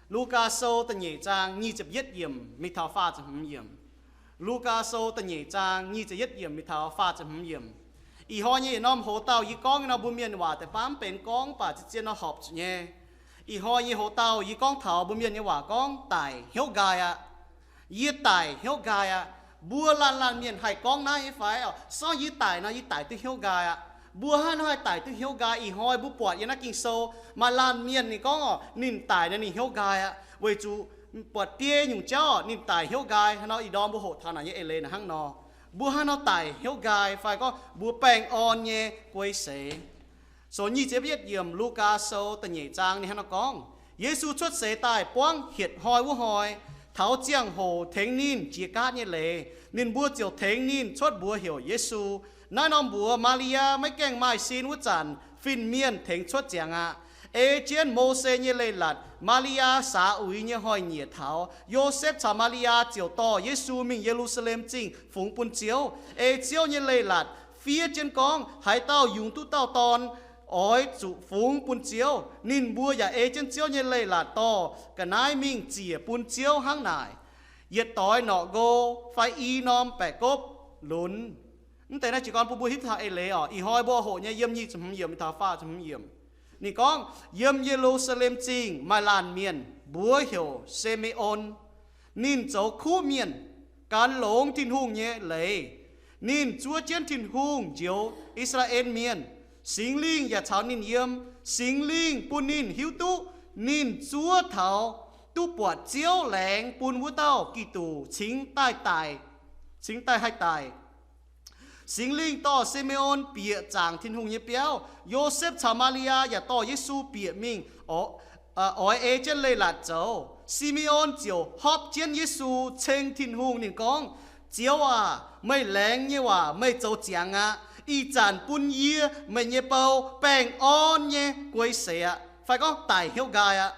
Lugaa Sou da'nyeic zaang nyic ziepc yietv yiemc mingh taux faah ziepc hmz yiemc. Lugaa Sou da'nyeic zaang nyic ziepc yietv yiemc mingh taux faah ziepc hmz yiemc. Ih hnoi nyei yietc norm hoc-dauh yie gorngv nyei nor mbuo mienh waac deix baav mv benx gorngv, mv baac zien-zien nor horpc zuqc nyei. Ih hnoi nyei hoc-dauh yie gorngv taux mbuo mienh nyei waac gorngv daic hnyouv nqaai aqv. Yie daic hnyouv nqaai aqv. Mbuo laanh laanh mienh haih gorngv naaiv nyei fai? Sorng yie daic nor, yie daic duqv hnyouv nqaai aqv. Mbuo hnangv nor haih daic duqv hnyouv nqaai? Ih hnoi mbuo buatc yiem naaiv Ging-Sou maaih laanh mienh ninh gorngv oc, ninh daic nor ninh hnyouv nqaai aqv. Weic zuqc buatc biei nyungc jauv ninh daic hnyouv nqaai. Hnangv nor ih ndorm mbuo hoqc taux naaic nyei eix leiz naaic hnangv nor, mbuo hnangv nor daic hnyouv nqaai fai gorngv mbuo baengh orn nyei guei seix. Sou nyic ziepc yietv yiemc, Lugaa Sou da'nyeic zaang ninh hnangv nor gorngv, Yesu cuotv seix daaih buangv hietc hnoi wuov hnoi, taux ziangh hoc tengx ninh jiex gaatv nyei leiz, ninh mbuo ziouc tengx ninh cuotv mbuox heuc Yesu. Naaiv norm mbuox Maa^li^yaa maiv gaengh maaih sin wuov zanc, fin-mienh tengx cuotv ziangx aqv. Ei jienv Mose nyei leiz-latc, Maa^li^yaa saax uix nyei hnoi-nyieqc taux, Yosepv caux Maa^li^yaa ziouc dorh Yesu mingh Ye^lu^saa^lem Zingh fungx bun Ziouv. Ei Ziouv nyei leiz-latc fiev jienv gorngv, haaix dauh yungz duqv dauh dorn oix zuqc fungx bun Ziouv. Ninh mbuo yaac ei jienv Ziouv nyei leiz-latc dorh ga'naaiv mingh ziec bun Ziouv hnangv naaic, yietc doix norqc nqo fai i norm baeqc gopv lunx. Mv deix naaiv jiez gorn bun mbuo hiuv taux eix leiz oc. Ih hnoi mbuo hoqc nyei yiem nyic ziepc hmz yiemc mingh taux faah ziepc hmz yiemc. Ninh gorngv, yiem Ye^lu^saa^lem Zingh maaih laanh mienh mbuox heuc Si^me^on. Ninh zoux kuv mienh, gan longx Tin-Hungh nyei leiz. Ninh zuov jienv Tin-Hungh njoux I^saa^laa^en Mienh. Singx Lingh yaac caux ninh yiem. Singx Lingh bun ninh hiuv duqv ninh zuov taux duqv buatc Ziouv laengz bun wuov dauh Giduc cingx daaih daic, cingx daaih haih daic. Singx Lingh dorh Si^me^on bieqc zaangc Tin-Hungh nyei biauv. Yosepv caux Maa^li^yaa yaac dorh Yesu bieqc mingh, oix ei jienv leiz-latc zoux. Si^me^on ziouc hopv jienv Yesu ceng Tin-Hungh. Ninh gorngv, Ziouv aac, meih laengz nyei waac meih zoux ziangx aqv. Ih zanc bun yie, meih nyei bou, baengh orn nyei guei seix aqv, fai gorngv daic hnyouv nqaai aqv.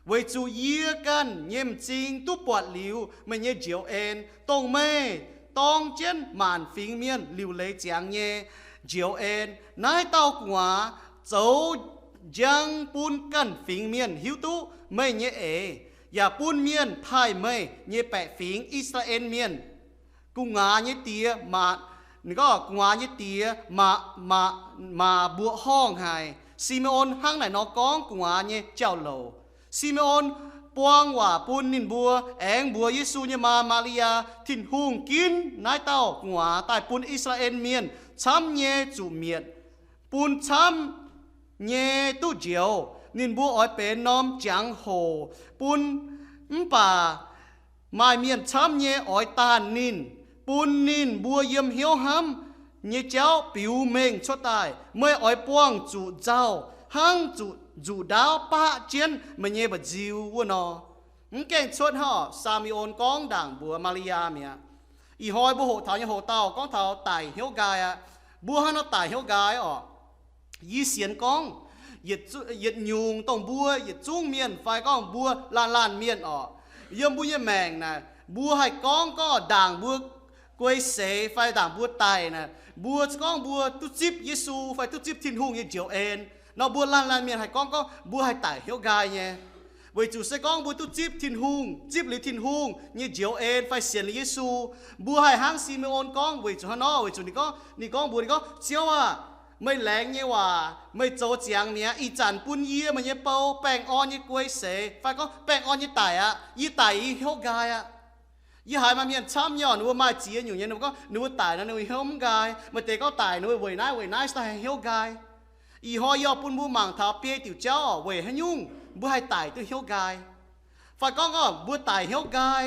Weic zuqc yie ganh nyei m'zing duqv buatc liuz meih nyei njoux en, dongh meih dorng jienv maanc fingx mienh liuc leiz ziangx nyei njoux en. Naaiv dauh gu'nguaaz zoux njang bun ganh fingx mienh hiuv duqv meih nyei eix, yaac bun mienh taaih meih nyei baeqc fingx, I^saa^laa^en Mienh. Gu'nguaaz nyei diex, gu'nguaaz nyei diex maac mbuoqc horngh haic. Si^me^on hnangv naaic nor gorngv gu'nguaaz nyei jauv-louc. Si^me^on buang waac bun ninh mbuo, aengx mbuox Yesu nyei maa, Maa^li^yaa, Tin-Hungh ginv naaiv dauh gu'nguaaz daaih bun I^saa^laa^en Mienh camv nyei zuqc mietc, bun camv nyei duqv njoux. Ninh mbuo oix benx norm jangx hoc bun, mv baac maaih mienh camv nyei oix daanh ninh, bun ninh mbuo yiem hnyouv hnamv nyei jauv biux mengh cuotv daaih. Meih oix buangh zuqc nzauh hnangv zuqc nzuqc ndaauv baqv jienv meih nyei mba'nziu wuov nor. Mv gaengh cuotv hnangv Si^me^on gorngv ndaangc mbuox Maa^li^yaa mi'aqv. Ih hnoi mbuo hoqc taux nyei hoc-dauh gorngv taux daic hnyouv nqaai aqv. Mbuo hnangv nor daic hnyouv nqaai oc. Yie sienx gorngv yietc nyungc dongh mbuo yietc zungv mienh fai gorngv mbuo laanh laanh mienh oc, yiem mbuo nyei maengc naaic, mbuo haih gorngv, gorngv ndaangc mbuo guei seix fai ndaangc mbuo daic naaic, mbuo gorngv mbuo duqv zipv Yesu fai duqv zipv Tin-Hungh nyei njoux en nor, mbuo laanh laanh mienh haih gorngv, gorngv mbuo haih daic hnyouv nqaai nyei. Weic zuqc se gorngv mbuo duqv zipv Tin-Hungh, zipv liuz Tin-Hungh nyei njoux en fai sienx liuz Yesu, mbuo haih hnangv Si^me^on gorngv. Weic zuqc hnangv nor, weic zuqc ninh gorngv, ninh gorngv mbuox ninh gorngv, Ziouv aah! Meih laengz nyei waac meih zoux ziangx mi'aqv. Ih zanc bun yie, meih nyei bou, baengh orn nyei guei seix fai gorngv baengh orn nyei daic aqv. Yie daic yie hnyouv nqaai aqv. Yie haiz maaih mienh camv nyei oc, ninh mbuo maaih ziex nyungc nyei, ninh mbuo gorngv ninh mbuo daic nor ninh mbuo hnyouv mv nqaai. Maaih deix gorngv daic ninh mbuo weic naaiv weic naaiv se daaih hnyouv nqaai. Ih hnoi yie oix bun mbuo mangc taux biei diuc jauv oc, weic haaix nyungc mbuo haih daic duqv hnyouv nqaai. Fai gorngv oc, mbuo daic hnyouv nqaai,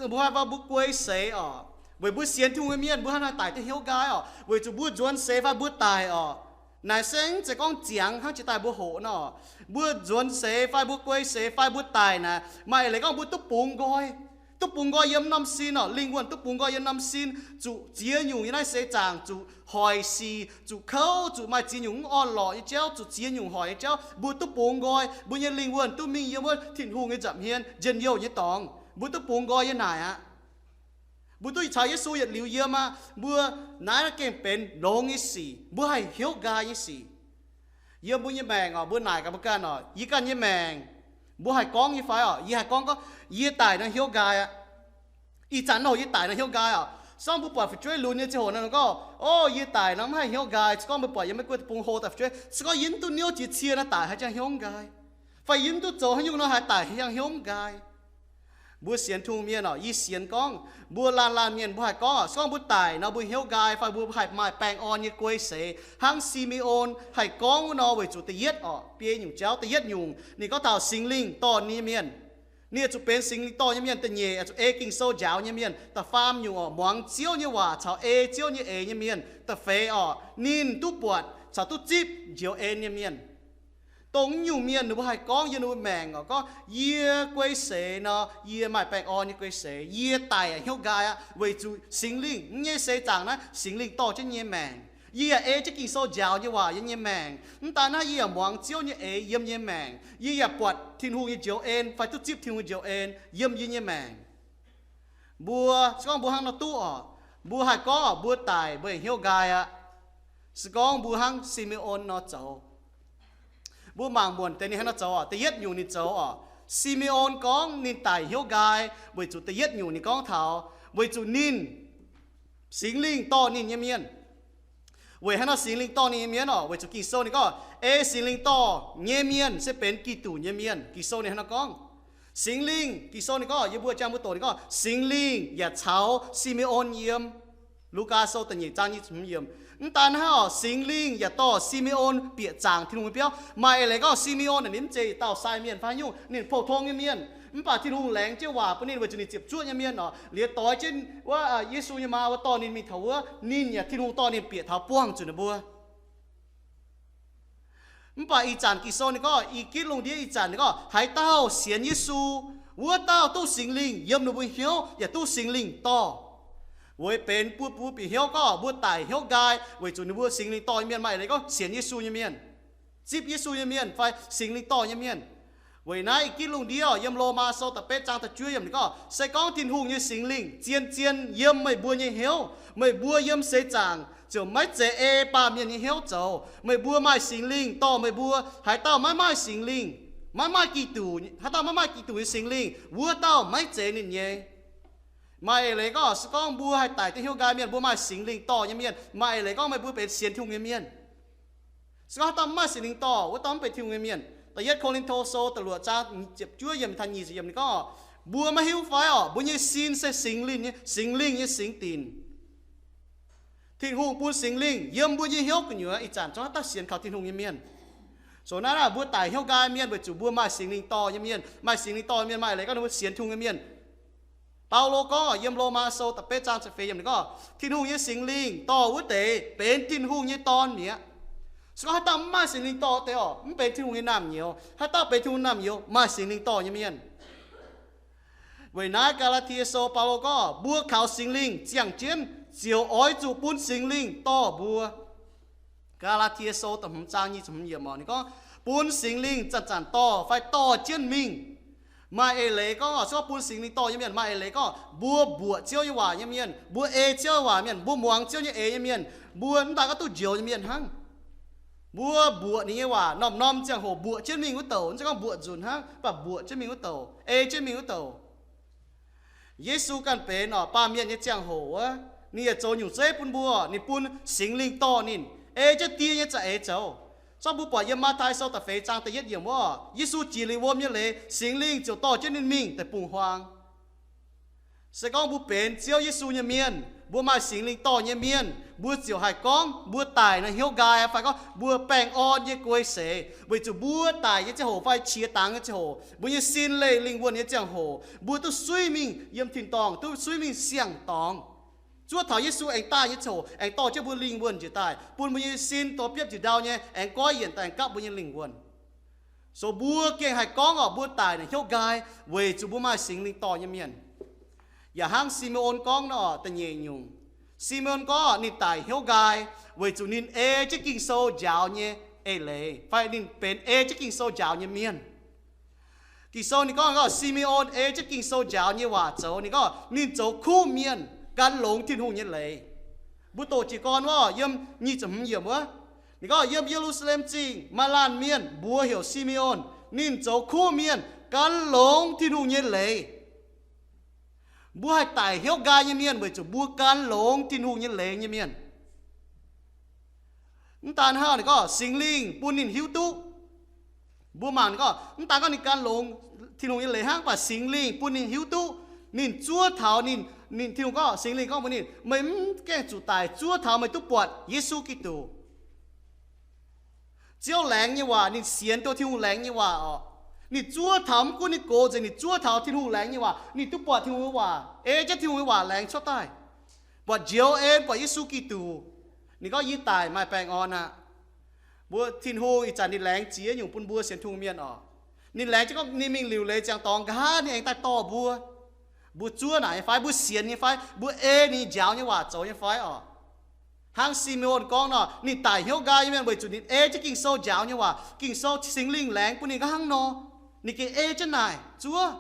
mbuo fai mbuo guei seix oc, weic mbuo sienx Tin-Hungh nyei mienh mbuo hnangv naaiv daic duqv hnyouv nqaai oc, weic zuqc mbuo nzuonx seix fai mbuo daic oc. Naaic se mv zeiz gorngv ziangx hnangv jiex daaih mbuo hoqc nor. Mbuo nzuonx seix fai mbuo guei seix fai mbuo daic naaic, maaih leiz gorngv mbuo duqv bungx nqoi. Duqv bungx nqoi yiem norm sin oc. Lingh wuonh duqv bungx nqoi yiem norm sin, zuqc ziex nyungc yiem naaiv seix zaangc, zuqc hoic sic, zuqc kouv, zuqc maaih ziex nyungc mv orn-lorqc nyei jauv, zuqc ziex nyungc hoic nyei jauv, mbuo duqv bungx nqoi. Mbuo nyei lingh wuonh duqv mingh yiem wuov Tin-Hungh nyei nza'hmien njien-youh nyei dorngx. Mbuo duqv bungx nqoi yiem naaic aqv. Mbuo duqv caux Yesu yietc liuz yiem aqv. Mbuo naaiv gengh benx longx nyei sic, mbuo haih hnyouv nqaai nyei sic. Yiem mbuo nyei maengc oc, mbuo naaic gaax mbuo ganh oc, yie ganh nyei maengc, Mbuo haih gorngv nyei fai oc? Yie haih gorngv gorngv, yie daic nor hnyouv nqaai aqv. Ih zanc nor yie daic nor hnyouv nqaai oc. Se gorngv mbuo buatc fu'jueiv lunx nyei ziangh hoc nor gorngv, o, yie daic nor mv haih hnyouv nqaai. Se gorngv mbuo buatc yiem Meiv Guoqv deic-bung hlo daaih fu'jueiv, se gorngv yie mv duqv niouv jiex cie nor daic haaix jangx hnyouv nqaai, fai yie mv duqv zoux haaix nyungc nor haih daic haaix jangx hnyouv nqaai. Mbuo sienx Tin-Hungh mienh oc, yie sienx gorngv mbuo laanh laanh mienh mbuo haih gorngv oc, se gorngv mbuo daic nor mbuo hnyouv nqaai fai mbuo haih maaih baengh orn nyei guei seix hnangv Si^me^on haih gorngv wuov nor, weic zuqc da'yietv oc, biei nyungc jauv, da'yietv nyungc ninh gorngv taux Singx Lingh dorh ninh nyei mienh. Ninh oix zuqc benx Singx Lingh dorh nyei mienh. Da'nyeic, oix zuqc ei Ging-Sou njaaux nyei mienh. Da'faam nyungc oc, muangx Ziouv nyei waac caux ei Ziouv nyei eix nyei mienh. Da'feix oc, ninh duqv buatc caux duqv zipv njoux en nyei mienh. Dongh nyungc mienh ninh mbuo haih gorngv yiem ninh mbuo maengc oc, gorngv, yie guei seix nor, yie maaih baengh orn nyei guei seix, yie daic hnyouv nqaai aqv, weic zuqc Singx Lingh, yie nyei seix zaangc naaiv Singx Lingh dorh jienv nyei maengc. Yie yaac ei jienv Ging-Sou njaaux nyei waac yiem nyei maengc. Mv daan naaiv, yie yaac muangx Ziouv nyei eix yiem nyei maengc. Yie yaac buatc Tin-Hungh nyei njoux en fai duqv zipv Tin-Hungh nyei njoux en yiem yie nyei maengc. Mbuo, se gorngv mbuo hnangv nor duqv oc, mbuo haih gorngv mbuo daic mbuo hnyouv nqaai aqv. Se gorngv mbuo hnangv Si^me^on nor zoux, mbuo mangc muonc deix ninh hnangv nor zoux oc. Da'yietv nyungc ninh zoux oc, Si^me^on gorngv ninh daic hnyouv nqaai weic zuqc da'yietv nyungc ninh gorngv taux weic zuqc ninh, Singx Lingh dorh ninh nyei mienh. Weic haaix nor Singx Lingh dorh ninh nyei mienh oc? Weic zuqc Ging-Sou ninh gorngv, ei Singx Lingh dorh nyei mienh se benx Giduc nyei mienh. Ging-Sou ninh hnangv nor gorngv. Singx Lingh, Ging-Sou ninh gorngv, yie mbuo jang mbuo doqc ninh gorngv, Singx Lingh yaac caux Si^me^on yiem. Lugaa Sou da'nyeic zaang nyic ziepc hmz yiemc. Mv daan hnangv oc, Singx Lingh yaac dorh Si^me^on bieqc zaangc Tin-Hungh nyei biauv. Maaih eix leiz gorngv Si^me^on naaic ninh mv zeiz dauh sai mienh fai haaix nyungc, ninh porv tong nyei mienh. Mv baac Tin-Hungh laengz jienv waac bun ninh weic zuqc ninh ziepc zuoqv nyei mienh oc, liuz doix jienv wuov Yesu nyei maa wuov dorh ninh mingh taux wuov, ninh yaac Tin-Hungh dorh ninh bieqc taux buangh zuqc ninh mbuo. Mv baac ih zanc Ging-Sou ninh gorngv, i gitv lungh ndiev ih zanc ninh gorngv, haaix dauh sienx Yesu, wuov dauh duqv Singx Lingh yiem ninh mbuo hnyouv yaac duqv Singx Lingh dorh. Weic benx bun mbuo bieqc hnyouv gorngv mbuo daic hnyouv nqaai weic zuqc ninh mbuo Singx Lingh dorh nyei mienh. Maaih eix leiz gorngv sienx Yesu nyei mienh, zipv Yesu nyei mienh fai Singx Lingh dorh nyei mienh. Weic naaiv i gitv lungh ndiev yiem Lomaa Sou da'betv zaang da'juov yiemc ninh gorngv, se gorngv Tin-Hungh nyei Singx Lingh zien zien yiem meih mbuo nyei hnyouv, meih mbuo yiem seix zaangc ziouc maiv zeiz ei baamh mienh nyei hnyouv zoux. Meih mbuo maaih Singx Lingh dorh meih mbuo. Haaix dauh maiv maaih Singx Lingh, maiv maaih Giduc, haaix dauh maiv maaih Giduc nyei Singx Lingh, wuov dauh maiv zeiz ninh nyei. Maaih eix leiz gorngv, se gorngv mbuo haih daic deix hnyouv nqaai mienh, mbuo maaih Singx Lingh dorh nyei mienh. Maaih eix leiz gorngv meih mbuo benx sienx Tin-Hungh nyei mienh. Se gorngv haaix dauh mv maaih Singx Lingh dorh, wuov dauh mv benx Tin-Hungh nyei mienh. Da'yietv Ko^lin^to Sou da'luoqc zaang ziepc juov yiemc taux nyic ziepc yiemc ninh gorngv, mbuo maiv hiuv fai oc, mbuo nyei sin se Singx Lingh nyei, Singx Lingh nyei singx dinc. Tin-Hungh bun Singx Lingh yiem mbuo nyei hnyouv gu'nyuoz. Ih zanc zungv haaix dauh sienx kaux Tin-Hungh nyei mienh. So naaiv naaic mbuo daic hnyouv nqaai mienh weic zuqc mbuo maaih Singx Lingh dorh nyei mienh. Maaih Singx Lingh dorh nyei mienh maaih eix leiz gorngv ninh mbuo sienx Tin-Hungh nyei mienh. Baulo gorngv yiem Lomaa Sou da'betv zaang ziepc feix yiemc ninh gorngv, Tin-Hungh nyei Singx Lingh dorh wuov deix benx Tin-Hungh nyei dorn mi'aqv. Se gorngv haaix dauh mv maaih Singx Lingh dorh wuov deix oc, mv benx Tin-Hungh nyei naamh nyouz. Haaix dauh benx Tin-Hungh naamh nyouz, maaih Singx Lingh dorh nyei mienh. Weic naaiv Gaa^laa^tie Sou Baulo gorngv, mbuo kaux Singx Lingh ziangh jienv ziouc oix zuqc bun Singx Lingh dorh mbuo. Gaa^laa^tie Sou da'hmz zaang nyic ziepc hmz yiemc oc, ninh gorngv, bun Singx Lingh zanc-zanc dorh fai dorh jienv mingh. Maaih eix leiz gorngv oc, se gorngv bun Singx Lingh dorh nyei mienh, maaih eix leiz gorngv mbuo mbuoqc Ziouv nyei waac nyei mienh, mbuo ei Ziouv nyei waac mienh, mbuo muangx Ziouv nyei eix nyei mienh, mbuo mv daan gorngv duqv njoux nyei mienh hnangv. Mbuo mbuoqc ninh nyei waac norm-norm ziangh hoc mbuoqc jienv mingh wuov douc, mv zeiz gorngv mbuoqc nzunc hnangv, mv baac mbuoqc jienv mingh wuov douc, ei jienv mingh wuov douc. Yesu ganh benx oc, baamh mienh nyei ziangh hoc wuov, ninh yaac zoux nyungc zeiv bun mbuo. Ninh bun Singx Lingh dorh ninh, ei jienv Die nyei za'eix zoux. Zorqv mbuo buatc yiem Matv^tai Sou da'feix zaang da'yietv yiemc wuov, Yesu jiex lingh wuom nyei leiz, Singx Lingh ziouc dorh jienv ninh mingh deic-bung-huaang. Se gorngv mbuo benx Ziouv Yesu nyei mienh, mbuo maaih Singx Lingh dorh nyei mienh, mbuo ziouc haih gorngv mbuo daic nor hnyouv nqaai, fai gorngv mbuo baengh orn nyei guei seix, weic zuqc mbuo daic nyei ziangh hoc fai qiex dangx nyei ziangh hoc, mbuo nyei sin leih lingh wuonh nyei ziangh hoc, mbuo duqv suiv mingh yiem tin-dorngh, duqv suiv mingh siang-dorngh. Zuov taux Yesu aengx daaih nyei ziangh hoc aengx dorh jienv mbuo lingh wuonh njiec daaih, bun mbuo nyei sin douz biopv njiec ndau nyei aengx goiv yienc daaih aengx gapv mbuo nyei lingh wuonh. So mbuo gengh haih gorngv oc, mbuo daic naaic hnyouv nqaai weic zuqc mbuo maaih Singx Lingh dorh nyei mienh. Yaac hnangv Si^me^on gorngv nor, da'nyeic nyungc, Si^me^on gorngv ninh daic hnyouv nqaai weic zuqc ninh ei jienv Ging-Sou njaaux nyei eix leiz, fai ninh benx ei jienv Ging-Sou njaaux nyei mienh. Ging-Sou ninh gorngv, gorngv Si^me^on ei jienv Ging-Sou njaaux nyei waac zoux. Ninh gorngv ninh zoux kuv mienh, gan longx Tin-Hungh nyei leiz. Mbuo doqc jiez gorn wuov, yiem nyic ziepc hmz yiemc wuov, ninh gorngv yiem Ye^lu^saa^lem Zingh maaih laanh mienh mbuox heuc Si^me^on. Ninh zoux kuv mienh, gan longx Tin-Hungh nyei leiz. Mbuo haih daic hnyouv nqaai nyei mienh weic zuqc mbuo gan longx Tin-Hungh nyei leiz nyei mienh. Mv daan hnangv, ninh gorngv Singx Lingh bun ninh hiuv duqv. Mbuo mangc ninh gorngv, mv daan gorngv ninh gan longx Tin-Hungh nyei leiz hnangv, mv baac Singx Lingh bun ninh hiuv duqv. Ninh zuov taux ninh, ninh, Tin-Hungh gorngv, Singx Lingh gorngv mbuox ninh, meih mv gaengh zuqc daic zuov taux meih duqv buatc Yesu Giduc. Ziouv laengz nyei waac, ninh sienx duqv Tin-Hungh laengz nyei waac oc. Ninh zuov taux, mv gunv ninh gox nzengc, ninh zuov taux Tin-Hungh laengz nyei waac, ninh duqv buatc Tin-Hungh nyei waac, ei jienv Tin-Hungh nyei waac laengz cuotv daaih, buatc njoux en, buatc Yesu Giduc. Ninh gorngv, yie daic maaih baengh orn aqv. Mbuo Tin-Hungh ih zanc ninh laengz ziex nyungc bun mbuo sienx Tin-Hungh mienh oc. Ninh laengz jienv gorngv ninh mingh liuc leiz ziangx dorngx nqa'haav ninh aengx daaih dorh mbuo. Mbuo zuov naaic nyei fai? Mbuo sienx nyei fai? Mbuo ei ninh njaaux nyei waac zoux nyei fai oc? Hnangv Si^me^on gorngv nor, ninh daic hnyouv nqaai nyei mienh weic zuqc ninh ei jienv Ging-Sou njaaux nyei waac. Ging-Sou, Singx Lingh laengz bun ninh nqa'haav hnangv nor, ninh gengh ei jienv naaic zuov.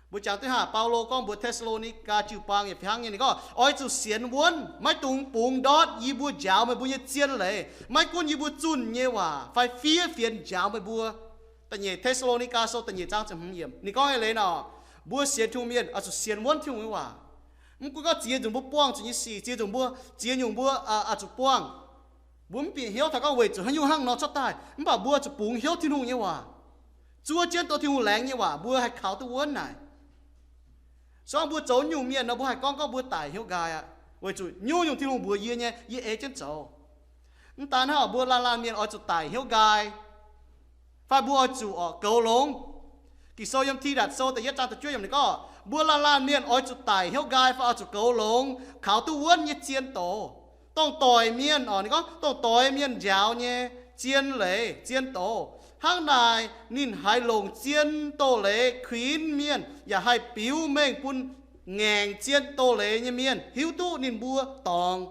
Mbuo jangx duqv haac, Baulo gorngv mbuox Te^saa^lo^ni^gaa jiu-baang yietc hnangv nyei, ninh gorngv, oix zuqc sienx wuonv, maiv dungx bungx ndortv yie mbuo njaaux meih mbuo nyei zien leiz, maiv gunv yie mbuo zunh nyei waac fai fiev fienx njaaux meih mbuo. Da'nyeic Te^saa^lo^ni^gaa Sou da'nyeic zaang ziepc hmz yiemc, ninh gorngv eix leiz nor, mbuo sienx Tin-Hungh mienh oix zuqc sienx wuonv Tin-Hungh nyei waac. Mv gunv gorngv ziex nyungc mbuo buangh zuqc nyei sic, ziex nyungc mbuo, ziex nyungc mbuo oix zuqc buangh. Mbuo mv bieqc hnyouv taux gorngv weic zuqc haaix nyungc hnangv nor cuotv daaih, mv baac mbuo zuqc bungx hnyouv Tin-Hungh nyei waac, zuov jienv duqv Tin-Hungh laengz nyei waac, mbuo haih kaux duqv wuonv naaic. Se gorngv mbuo zoux nyungc mienh nor, mbuo haih gorngv gorngv mbuo daic hnyouv nqaai aqv, weic zuqc nyungc-nyungc Tin-Hungh mbuox yie nyei, yie ei jienv zoux. Mv daan hnangv, mbuo laanh laanh mienh oix zuqc daic hnyouv nqaai, fai mbuo oix zuqc oc goux longx. Ging-Sou yiem Tidatc Sou da'yietv zaang da'juov yiemc ninh gorngv, mbuo laanh laanh mienh oix zuqc daic hnyouv nqaai fai oix zuqc goux longx, kaux duqv wuonv nyei zien doz, dongh doix mienh oc, ninh gorngv dongh doix mienh njaaux nyei zien leiz, zien doz. Hnangv naaic ninh haih longc zien doz-leiz kuinx mienh, yaac haih biux mengh bun ngaengc zien doz-leiz nyei mienh hiuv duqv ninh mbuo dorngx.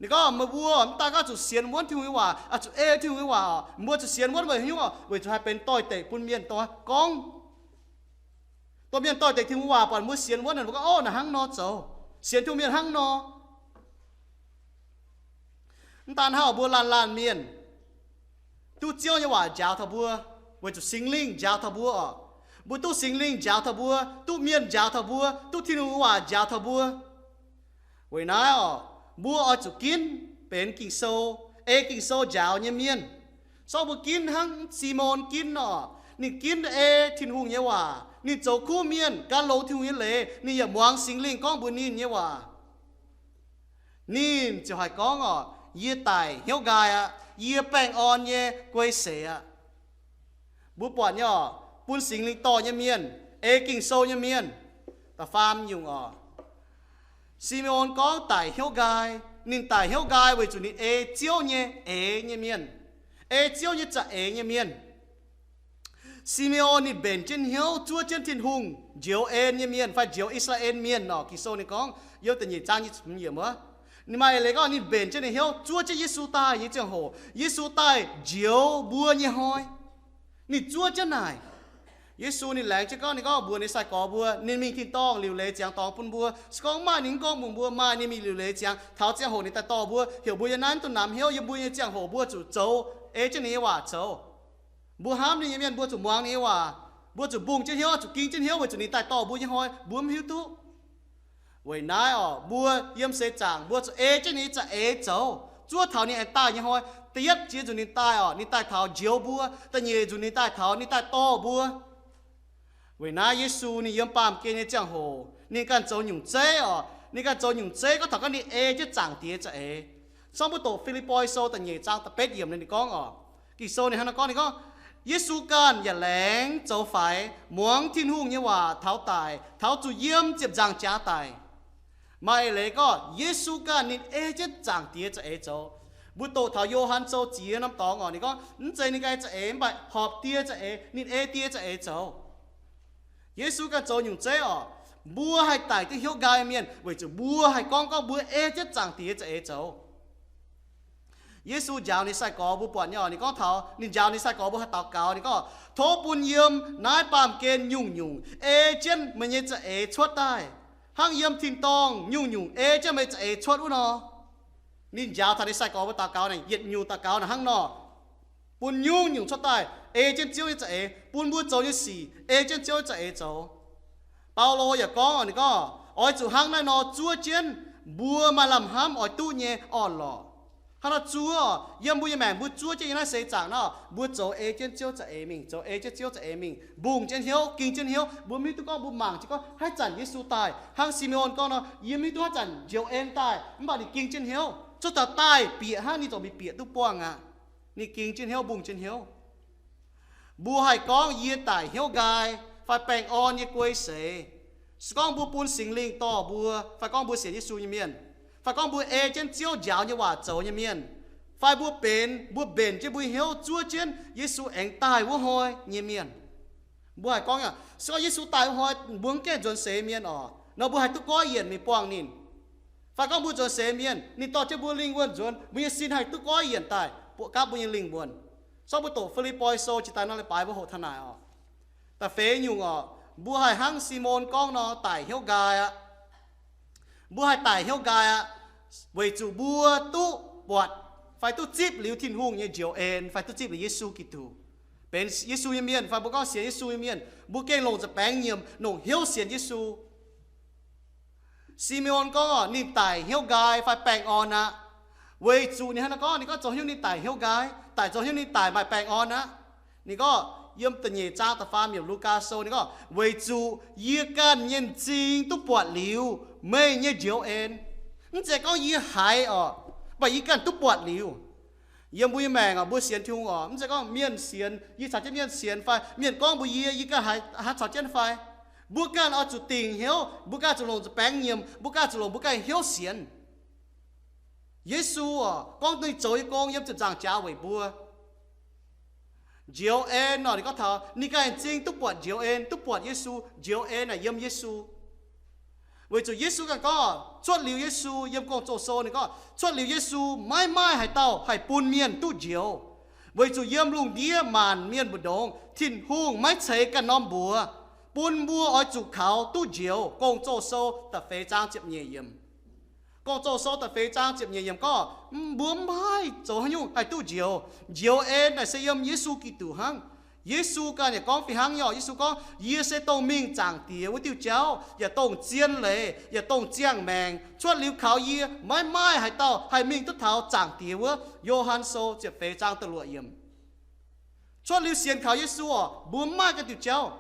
Ninh gorngv meih mbuo mv daan gorngv zuqc sienx wuonv Tin-Hungh nyei waac, zuqc ei Tin-Hungh nyei waac oc, mbuo zuqc sienx wuonv weic haaix nyungc oc? Weic zuqc haih benx doix-dekc bun mienh dongh gorngv, dongh mienh doix-dekc Tin-Hungh waac buatc mbuo sienx wuonv, mbuo gorngv, ov, naaic hnangv nor zoux, sienx Tin-Hungh mienh hnangv nor. Mv daan hnangv, mbuo laanh laanh mienh duqv Ziouv nyei waac njaaux taux mbuo, weic zuqc Singx Lingh njaaux taux mbuo oc. Mbuo duqv Singx Lingh njaaux taux mbuo, duqv mienh njaaux taux mbuo, duqv Tin-Hungh waac njaaux taux mbuo. Weic naaiv oc, mbuo oix zuqc ginv benx Ging-Sou, ei Ging-Sou njaaux nyei mienh. Sorng mbuo ginv hnangv Simon ginv nor, ninh ginv ei Tin-Hungh nyei waac, ninh zoux kuv mienh, gan longx Tin-Hungh nyei leiz, ninh yaac muangx Singx Lingh gorngv mbuox ninh nyei waac. Ninh ziouc haih gorngv oc, yie daic hnyouv nqaai aqv, yie baengh orn nyei guei seix aqv. Mbuo buatc nyei oc, bun Singx Lingh dorh nyei mienh, ei Ging-Sou nyei mienh. Da'faam nyungc oc, Si^me^on gorngv daic hnyouv nqaai. Ninh daic hnyouv nqaai weic zuqc ninh ei Ziouv nyei eix nyei mienh, ei Ziouv nyei za'eix nyei mienh. Si^me^on ninh mbenc jienv hnyouv zuov jienv Tin-Hungh njoux en nyei mienh fai njoux I^saa^laa^en Mienh oc. Ging-Sou ninh gorngv yiem da'nyeic zaang nyei ziepc hmz yiemc wuov, ninh maaih eix leiz gorngv ninh mbenc jienv ninh hnyouv zuov jienv Yesu daaih nyei ziangh hoc, Yesu daaih njoux mbuo nyei hnoi, ninh zuov jienv naaic. Yesu ninh laengz jienv gorngv, ninh gorngv mbuox ninh sai-gorx mbuo, ninh mingh tin-dorngh liuc leiz ziangx dorngx bun mbuo. Se gorngv maaih ninh mv gorngv mbuox mbuo maaih ninh mingh liuc leiz ziangx, taux ziangh hoc ninh daaih dorh mbuo, heuc mbuo yiem naaiv mv dungx namx hnyouv. Yiem mbuo nyei ziangh hoc mbuo zuqc zoux, ei jienv ninh nyei waac zoux. Mbuo hnamv ninh nyei mienh mbuo zuqc muangx ninh nyei waac. Mbuo zuqc mbungh jienv hnyouv, zuqc ging jienv hnyouv weic zuqc ninh daaih dorh mbuo nyei hnoi mbuo mv hiuv duqv. Weic naaiv oc, mbuo yiem seix zaangc mbuo zuqc ei jienv ninh nyei za'eix zoux, zuov taux ninh aengx daaih nyei hnoi. Da'yietv jiex nzunc ninh daaih oc, ninh daaih taux njoux mbuo. Da'nyeic nzunc ninh daaih taux ninh daaih dorh mbuo. Weic naaiv Yesu ninh yiem baamh gen nyei ziangh hoc ninh ganh zoux nyungc zeiv oc. Ninh ganh zoux nyungc zeiv gorngv taux gorngv ninh ei jienv Zaangc Diex za'eix. Sorng mbuo doqc Fi^lipv^poi Sou da'nyeic zaang da'betv yiemc ninh gorngv oc, Ging-Sou ninh hnangv naaiv gorngv, ninh gorngv, Yesu ganh yaac laengz zoux faix, muangx Tin-Hungh nyei waac taux daic, taux zuqc yiem ziepc nzaangc jaax daic. Maaih eix leiz gorngv Yesu ganh ninh ei jienv Zaangc Diex za'eix zoux. Mbuo doqc taux Yo^han Sou ziex norm dorngx oc, ninh gorngv mv zeiz ninh ganh za'eix, mv baac horpc Die za'eix, ninh ei Die za'eix zoux. Yesu ganh zoux nyungc zeiv oc. Mbuo haih daic duqv hnyouv nqaai mienh weic zuqc mbuo haih gorngv gorngv mbuo ei jienv Zaangc Diex za'eix zoux. Yesu njaaux ninh sai-gorx mbuo buatc nyei oc, ninh gorngv taux ninh njaaux ninh sai-gorx mbuo haih daux gaux, ninh gorngv, Tov bun yiem naaiv baamh gen nyungc-nyungc ei jienv meih nyei za'eix cuotv daaih, hnangv yiem tin-dorngh nyungc-nyungc ei jienv meih za'eix cuotv wuov nor. Ninh njaaux taux ninh sai-gorx mbuo daux gaux naaic, yietc nyungc daux gaux naaic hnangv nor, bun nyungc-nyungc cuotv daaih. ei jienv Ziouv nyei za'eix, bun mbuo zoux nyei sic ei jienv Ziouv nyei za'eix zoux. Baulo yaac gorngv, ninh gorngv, oix zuqc hnangv naaiv nor zuov jienv mbuo maaih lamh hnamv oix duqv nyei orn-lorqc. Hnangv nor zuov, yiem mbuo nyei maengc mbuo zuov jienv nyei naaiv seix zaangc nor, mbuo zoux ei jienv Ziouv za'eix mingh, zoux ei jienv Ziouv za'eix mingh, mbungh jienv hnyouv, ging jienv hnyouv. Mbuo mv hiuv duqv gorngv mbuo mangc jienv gorngv haaix zanc Yesu daaih, hnangv Si^me^on gorngv nor, yie mv hiuv duqv haaix zanc njoux en daaih, mv baac ninh ging jienv hnyouv. Cuotv taux daaih bieqc hnangv ninh ziouc mingh bieqc duqv buangh aqv. Ninh ging jienv hnyouv, mbungh jienv hnyouv. Mbuo haih gorngv yie daic hnyouv nqaai fai baengh orn nyei guei seix, se gorngv mbuo bun Singx Lingh dorh mbuo, fai gorngv mbuo sienx Yesu nyei mienh, fai gorngv mbuo ei jienv Ziouv njaaux nyei waac zoux nyei mienh, fai mbuo benx, mbuo mbenc jienv mbuo nyei hnyouv zuov jienv Yesu aengx daaih wuov hnoi nyei mienh. Mbuo haih gorngv, se gorngv Yesu daaih wuov hnoi mbuo mv gaengh nzuonx seix mienh oc, nor mbuo haih duqv goiv yienc mingh buangh ninh. Fai gorngv mbuo nzuonx seix mienh, ninh dorh jienv mbuo lingh wuonh nzuonx, mbuo nyei sin haih duqv goiv yienc daaih buoqc gapv mbuo nyei lingh wuonh. Se gorngv mbuo doqc Fi^lipv^poi Sou jiex daaih nor leiz-baaix mbuo hoqc taux naaic oc. Da'feix nyungc oc, mbuo haih hnangv Si^me^on gorngv nor daic hnyouv nqaai aqv. Mbuo haih daic hnyouv nqaai aqv, weic zuqc mbuo duqv buatc fai duqv zipv liuz Tin-Hungh nyei njoux en fai duqv zipv liuz Yesu Giduc, benx Yesu nyei mienh fai mbuo gorngv sienx Yesu nyei mienh, mbuo gengh longc nza'baengx nyiemc longc hnyouv sienx Yesu. Si^me^on gorngv ninh daic hnyouv nqaai fai baengh orn aqv. Weic zuqc ninh hnangv naaiv gorngv, ninh gorngv zoux hnyouv ninh daic hnyouv nqaai, daic zoux hnyouv ninh daic maaih baengh orn aqv. Ninh gorngv yiem da'nyeic zaang da'faam yiemc Lugaa Sou ninh gorngv, weic zuqc yie ganh nyei m'zing duqv buatc liuz meih nyei njoux en. Mv zeiz gorngv yie haiz oc, mv baac yie ganh duqv buatc liuz. Yiem mbuo nyei maengc oc, mbuo sienx Tin-Hungh oc, mv zeiz gorngv mienh sienx, yie caux jienv mienh sienx fai mienh gorngv mbuox yie, yie ganh haiz, haiz caux jienv fai. Mbuo ganh oix zuqc dingc hnyouv, mbuo ganh zuqc longc nza'baengx nyiemc, mbuo ganh zuqc longc mbuo ganh hnyouv sienx. Yesu oc, gorngv ninh zoux nyei gong yiem ziepc nzaangc jaax weic mbuo. Njoux en oc, ninh gorngv taux ninh ganh m'zing duqv buatc njoux en, duqv buatc Yesu, njoux en naaic yiem Yesu. Weic zuqc Yesu ganh gorngv, cuotv liuz Yesu, yiem Gong-Zoh Sou ninh gorngv, cuotv liuz Yesu maiv maaih haaix dauh haih bun mienh duqv njoux. Weic zuqc yiem lungh ndiev maanc mienh mbu'ndongx Tin-Hungh maiv ceix ganh norm mbuox bun mbuo oix zuqc kaux duqv njoux. Gong-Zoh Sou da'feix zaang ziepc nyeic yiemc. Gong-Zoh Sou da'feix zaang ziepc nyeic yiemc gorngv, mbuo mv haih zoux haaix nyungc haih duqv njoux. Njoux en naaic se yiem Yesu Giduc hnangv. Yesu ganh yaac gorngv fih hnangv nyei oc. Yesu gorngv, yie se dongh mingh Zaangc Diex wuov diuh jauv, yaac dongh zien leiz, yaac dongh ziangh maengc. Cuotv liuz kaux yie, maiv maaih haaix dauh haih mingh duqv taux Zaangc Diex wuov. Yo^han Sou ziepc feix zaang da'luoqc yiemc. Cuotv liuz sienx kaux Yesu oc, mbuo mv maaih ganh diuh jauv.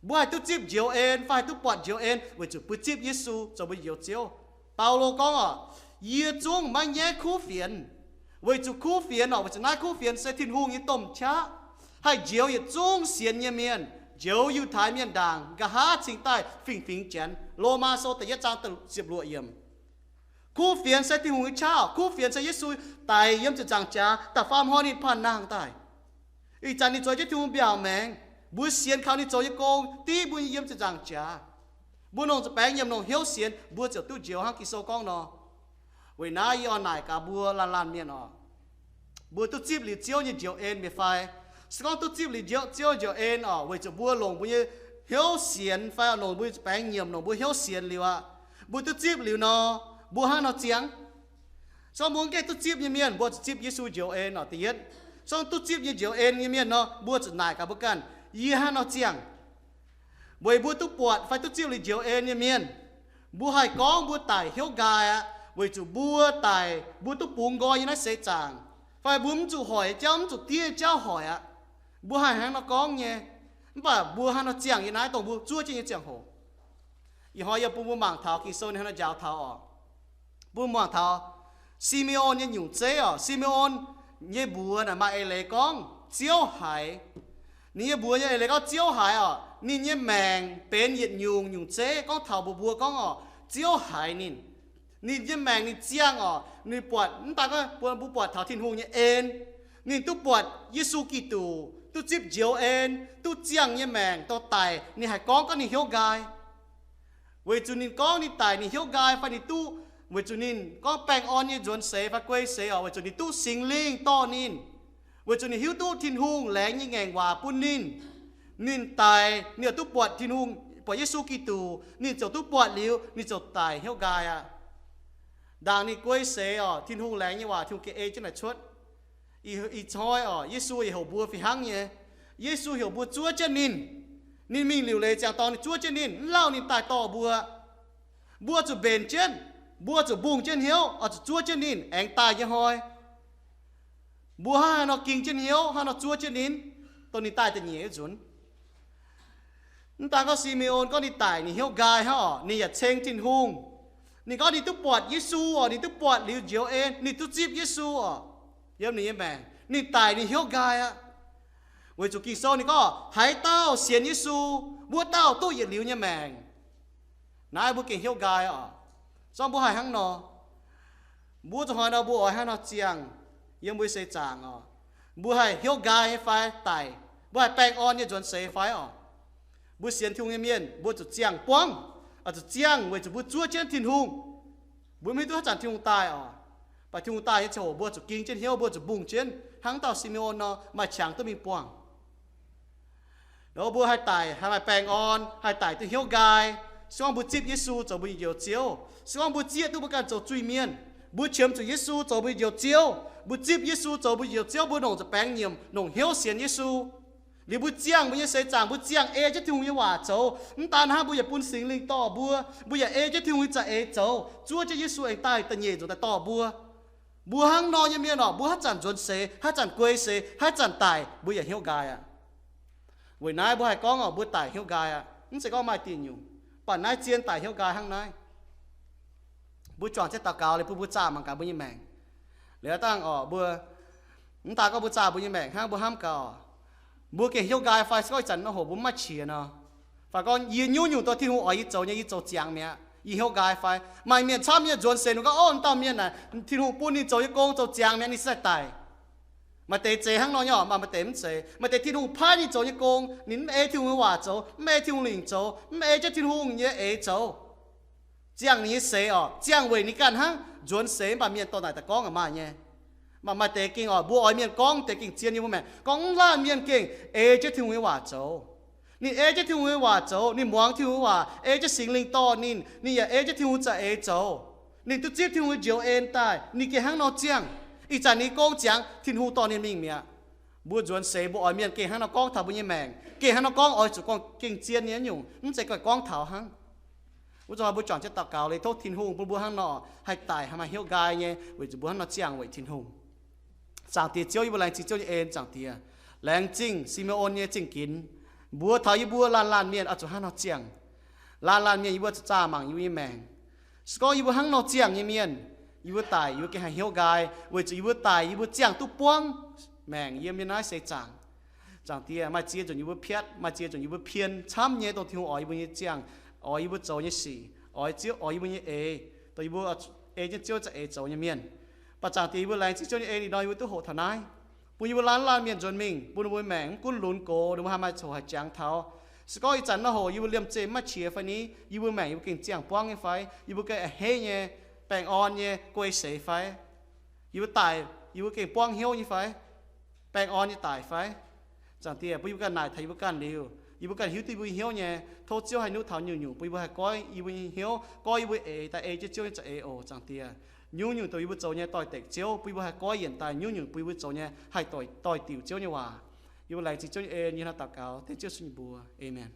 Mbuo haih duqv zipv njoux en fai haih duqv buatc njoux en weic zuqc mbuo zipv Yesu zoux mbuo Njoux Ziouv. Baulo gorngv oc, yie zungv maiv nyaiv kuv fienx, weic zuqc kuv fienx oc, weic zuqc naaiv kuv fienx se Tin-Hungh nyei domh qaqv, haih njoux yietc zungv sienx nyei mienh, njoux Yiutai Mienh ndaangc, nqa'haav cingx daaih fingx-fingx Janx. Lomaa Sou da'yietv zaang ziepc luoqc yiemc. Kuv fienx se Tin-Hungh nyei qaqv, kuv fienx se Yesu daic yiem ziepc nzaangc jaax, da'faam hnoi ninh panh nangh daaih. Ih zanc ninh zoux jienv Tin-Hungh mbiaauc maengx. Mbuo sienx kaux ninh zoux nyei gong, div mbuo yiem ziepc nzaangc jaax. Mbuo longc nza'baengx nyiemc longc hnyouv sienx, mbuo ziouc duqv njoux hnangv Ging-Sou gorngv nor. Weic naaiv yie oix naaic gaax mbuo laanh laanh mienh oc, mbuo duqv zipv liuz Ziouv nyei njoux en mi'aqv fai? Se gorngv duqv zipv liuz Ziouv, Ziouv njoux en oc, weic zuqc mbuo longc mbuo nyei hnyouv sienx fai longc mbuo nyei nza'baengx nyiemc longc mbuo hnyouv sienx liuz aqv, mbuo duqv zipv liuz nor, mbuo hnangv nor ziangh. Se gorngv mbuo mv gaengh duqv zipv nyei mienh, mbuo zuqc zipv Yesu njoux en oc. Da'yietv, se gorngv duqv zipv nyei njoux en nyei mienh nor, mbuo zuqc naaic gaax mbuo ganh, yie hnangv nor ziangh. Weic mbuo duqv buatc fai duqv zipv liuz njoux en nyei mienh, mbuo haih gorngv mbuo daic hnyouv nqaai aqv, weic zuqc mbuo daic mbuo duqv bungx nqoi nyei naaiv seix zaangc, fai mbuo mv zuqc hoic jauv, mv zuqc diev jauv hoic aqv. Mbuo haih hnangv nor gorngv nyei. Mv baac mbuo hnangv nor ziangh yiem naaiv dongh mbuo zuov jienv nyei ziangh hoc. Ih hnoi yie bun mbuo mangc taux Ging-Sou ninh hnangv nor njaaux taux oc. Bun mbuo mangc taux Si^me^on nyei nyungc zeiv oc. Si^me^on nyei mbuox naaic maaih eix leiz gorngv Ziouv haiz. Ninh nyei mbuox nyei eix leiz gorngv Ziouv haiz oc. Ninh nyei maengc benx yietc nyungc nyungc zeiv gorngv taux mbuox mbuo gorngv oc, Ziouv haiz ninh. Ninh nyei maengc ninh ziangh oc. Ninh buatc, mv daaih gorngv mbuo buatc taux Tin-Hungh nyei en. Ninh duqv buatc Yesu Giduc, duqv zipv njoux en, duqv ziangh nyei maengc dongh daic, ninh haih gorngv gorngv ninh hnyouv nqaai. Weic zuqc ninh gorngv ninh daic ninh hnyouv nqaai fai ninh duqv, weic zuqc ninh gorngv baengh orn nyei nzuonx seix fai guei seix oc, weic zuqc ninh duqv Singx Lingh dorh ninh. Weic zuqc ninh hiuv duqv Tin-Hungh laengz nyei ngaengc waac bun ninh. Ninh daic, ninh yaac duqv buatc Tin-Hungh, buatc Yesu Giduc, ninh ziouc duqv buatc liuz, ninh ziouc daic hnyouv nqaai aqv. Ndaangc ninh guei seix oc, Tin-Hungh laengz nyei waac Tin-Hungh ga'ei jienv naaic cuotv. Ih, ih hnoi oc, Yesu yaac heuc mbuo fih hnangv nyei. Yesu heuc mbuo zuov jienv ninh. Ninh mingh liuc leiz ziangx dorngx ninh zuov jienv ninh, mv lauh ninh daaih dorh mbuo. Mbuo zuqc mbenc jienv, mbuo zuqc mbungh jienv hnyouv oix zuqc zuov jienv ninh aengx daaih nyei hnoi. Mbuo hnangv haaix nor ging jienv hnyouv, hnangv haaix nor zuov jienv ninh, dongh ninh daaih da'nyeic nyei nzunc. Mv daan gorngv Si^me^on gorngv ninh daic ninh hnyouv nqaai hnangv orqc, ninh yaac ceng Tin-Hungh. Ninh gorngv ninh duqv buatc Yesu orqc, ninh duqv buatc liuz njoux en, ninh duqv zipv Yesu orqc, yiem ninh nyei maengc. Ninh daic ninh hnyouv nqaai aqv. Weic zuqc Ging-Sou ninh gorngv haaix dauh sienx Yesu, wuov dauh duqv yietc liuz nyei maengc. Naaiv mbuo gengh hnyouv nqaai orqc. Zorqv mbuo haih hnangv nor, mbuo zuqc hnoi nor mbuo oix hnangv nor ziangh yiem mbuo seix zaangc orqc. Mbuo haih hnyouv nqaai nyei fai daic? Mbuo haih baengh orn nyei nzuonx seix fai orqc? Mbuo sienx Tin-Hungh nyei mienh mbuo zuqc ziangh buangv, zuqc ziangh weic zuqc mbuo zuov jienv Tin-Hungh. Mbuo maiv hiuv duqv haaix zanc Tin-Hungh daaih orqc. Mv baac Tin-Hungh daaih nyei ziangh hoc mbuo zuqc ging jienv hnyouv, mbuo zuqc mbungh jienv hnangv dauh Si^me^on nor, maaih qangx duqv mingh buangh. Nor mbuo haih daic haih maaih baengh orn, haih daic duqv hnyouv nqaai, se gorngv mbuo zipv Yesu zoux mbuo nyei Njoux Ziouv. Se gorngv mbuo zieqv duqv mbuo ganh zoux zuiz-mienh, mbuo qiemx zuqc Yesu zoux mbuo nyei Njoux Ziouv, mbuo zipv Yesu zoux mbuo nyei Njoux Ziouv, mbuo longc nza'baengx nyiemc, longc hnyouv sienx Yesu. Liuz mbuo ziangh mbuo nyei seix zaangc, mbuo ziangh ei jienv Tin-Hungh nyei waac zoux. Mv daan hnangv, mbuo yaac bun Singx Lingh dorh mbuo, mbuo yaac ei jienv Tin-Hungh nyei za'eix zoux, zuov jienv Yesu aengx daaih da'nyeic nzunc daaih dorh mbuo. Mbuo hnangv nor nyei mienh orqc, mbuo haaix zanc nzuonx seix, haaix zanc guei seix, haaix zanc daic, mbuo yaac hnyouv nqaai aqv. Weic naaiv mbuo haih gorngv orqc, mbuo daic hnyouv nqaai aqv. Mv zeiz gorngv maaih diuh nyungc, mv baac naaiv zien daic hnyouv nqaai hnangv naaiv. Mbuo juangc jienv daux gaux liuz bun mbuo zaah mangc gaax mbuo nyei maengc. Liuz dangh orqc, mbuo mv daan gorngv mbuo zaah mbuo nyei maengc hnangv, mbuo hnamv gaax orqc, mbuo gengh hnyouv nqaai fai se gorngv ih zanc nor hoc mbuo mv maaih qiex nor, fai gorngv yie nyungc-nyungc dongh Tin-Hungh oix yie zoux nyei yie zoux ziangx mi'aqv, yie hnyouv nqaai fai? Maaih mienh camv nyei nzuonx seix ninh gorngv, Ov, dauh mienh naaic Tin-Hungh bun ninh zoux nyei gong zoux ziangx mi'aqv, ninh se daaih daic. Maaih deix zeiz hnangv nor nyei orqc, maaih deix mv zeiz. Maaih deix Tin-Hungh paaiv ninh zoux nyei gong, ninh mv ei Tin-Hungh nyei waac zoux, mv ei Tin-Hungh lingc zoux, mv ei jienv Tin-Hungh nyei eix zoux. Ziangh ninh nyei seix orqc, ziangh weic ninh ganh hnangv nzuonx seix, mv baac mienh dorh naaic daaih gorngv aqc maaih nyei. Mv baac maaih deix gengh orqc, mbuo oix mienh gorngv deix gengh zien nyei mbuo maengc, gorngv mv laanh mienh gengh ei jienv Tin-Hungh nyei waac zoux. Ninh ei jienv Tin-Hungh nyei waac zoux, ninh muangx Tin-Hungh nyei waac, ei jienv Singx Lingh dorh ninh, ninh yaac ei jienv Tin-Hungh za'eix zoux. Ninh duqv zipv Tin-Hungh nyei njoux en daaih, ninh gengh hnangv nor ziangh. Ih zanc ninh gong ziangx, Tin-Hungh dorh ninh mingh mi'aqv. Mbuo nzuonx seix mbuo oix mienh gengh hnangv nor gorngv taux mbuo nyei maengc, gengh hnangv nor gorngv oix zuqc gorngv gengh zien nyei nyungc, mv zeiz gorngv gorngv taux hnangv. Wuov zanc mbuo juangc jienv daux gaux liuz tov Tin-Hungh bun mbuo hnangv nor haih daic haih maaih hnyouv nqaai nyei, weic zuqc mbuo hnangv nor ziangh weic Tin-Hungh. Zaangc Diex Ziouv, yie mbuo laengz zingh Ziouv nyei en, Zaangc Diex. Laengz zingh Si^me^on nyei zingh ginx. Mbuox taux yie mbuo laanh laanh mienh oix zuqc hnangv nor ziangh. Laanh laanh mienh yie mbuo zuqc zaah mangc yie mbuo nyei maengc. Se gorngv yie mbuo hnangv nor ziangh nyei mienh, yie mbuo daic yie mbuo gengh haih hnyouv nqaai, weic zuqc yie mbuo daic yie mbuo ziangh duqv buangv maengc yiem nyei naaiv seix zaangc. Zaangc Diex, maaih ziex nzunc yie mbuo piatv, maaih ziex nzunc yie mbuo pien camv nyei dongh Tin-Hungh oix yie mbuo nyei ziangh, oix yie mbuo zoux nyei sic, oix Ziouv, oix yie mbuo nyei eix, dongh yie mbuo ei jienv Ziouv za'eix zoux nyei mienh. Mv baac Zaangc Diex, yie mbuo laengz zingh Ziouv nyei en, ih hnoi yie mbuo duqv hoqc taux naaiv, bun yie mbuo laanh laanh mienh nzuonx mingh, bun mbuo nyei maengc mv gunv lunx gox, ninh mbuo haih maaih coc haih jangx taux. Se gorngv ih zanc nor hoc yie mbuo liemh zeih mv maaih qiex fai ni, yie mbuo maengc yie mbuo gengh ziangh buangv nyei fai? Yie mbuo gengh a'hneiv nyei, baengh orn nyei guei seix fai? Yie mbuo daic yie mbuo gengh buangv hnyouv nyei fai? Baengh orn nyei daic fai? Zaangc Diex, bun yie mbuo ganh naaic taux yie mbuo ganh liuz, yie mbuo ganh hiuv duqv yie mbuo nyei hnyouv nyei. Tov Ziouv haih nuqv taux nyungc-nyungc bun yie mbuo haih goiv yie mbuo nyei hnyouv, goiv yie mbuo eix daaih ei jienv Ziouv nyei za'eix oc. Zaangc Diex, nyungc-nyungc dongh yie mbuo zoux nyei doix-dekc Ziouv, bun yie mbuo haih goiv yienc daaih, nyungc-nyungc bun yie mbuo zoux nyei haih doix, doix-diuc Ziouv nyei waac. Yie mbuo laengz zingh Ziouv nyei en, yie hnangv daux gaux dengv Ziouv Yesu nyei mbuox. Aamen.